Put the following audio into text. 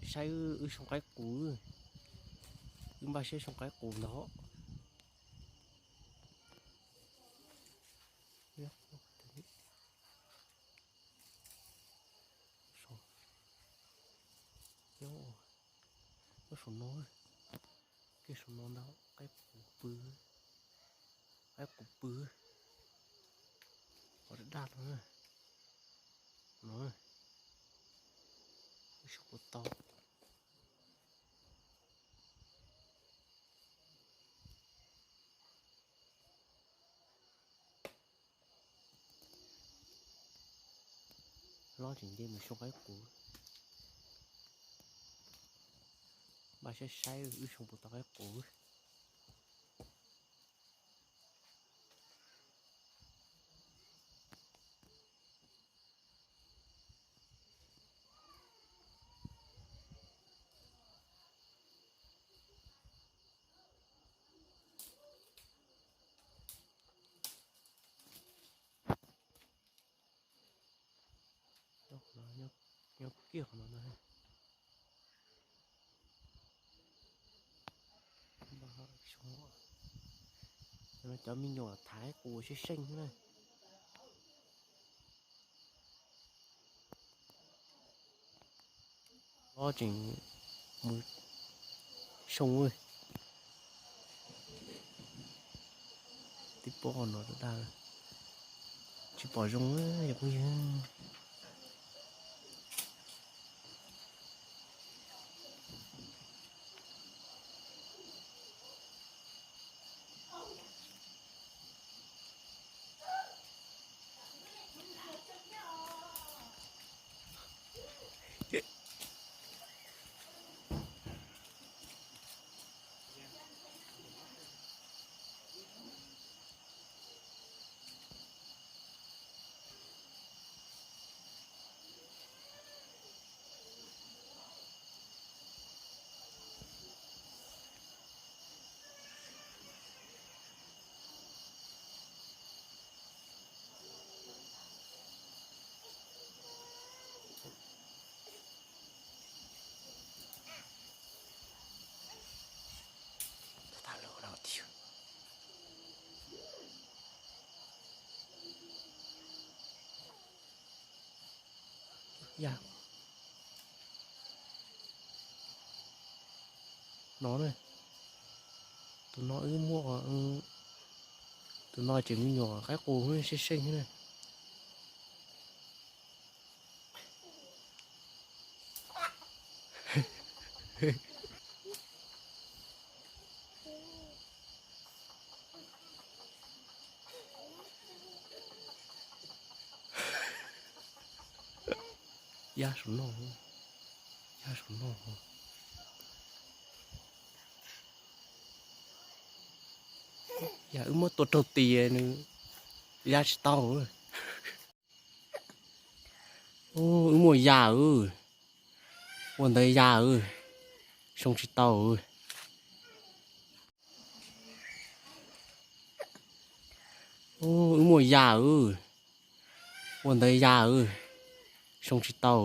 Saib wb soo qaib qus, wb npaj siab soo qaib qus ntag. Saum no, kiag saum no ntag, qaib qus pw, qaib qus pw, qhov daj daj no, no, wb soo puas tau. Hlob tseem nce mus soo qaib qus. Npaj siab saib wb soo puas tau qaib qus. Nyob kiag qhov no ntag. Cov me nyuam thaiv qus seej seej xwb na. Ob tseem mus soo, tib pob qhov no dag, tsis pom zoo yog phooj ywg. Yam no ne, tus no wb muab, tus no tseem me nyuam qaib qus seej seej ne. Yaj saum no, yaj saum no. Yam wb muab tua raug tis nws ya tsis tau. Wb muaj yam, ua ntawd yam, soo tsis tau. Wb muaj yam, ua ntawd yam, soo tsis tau.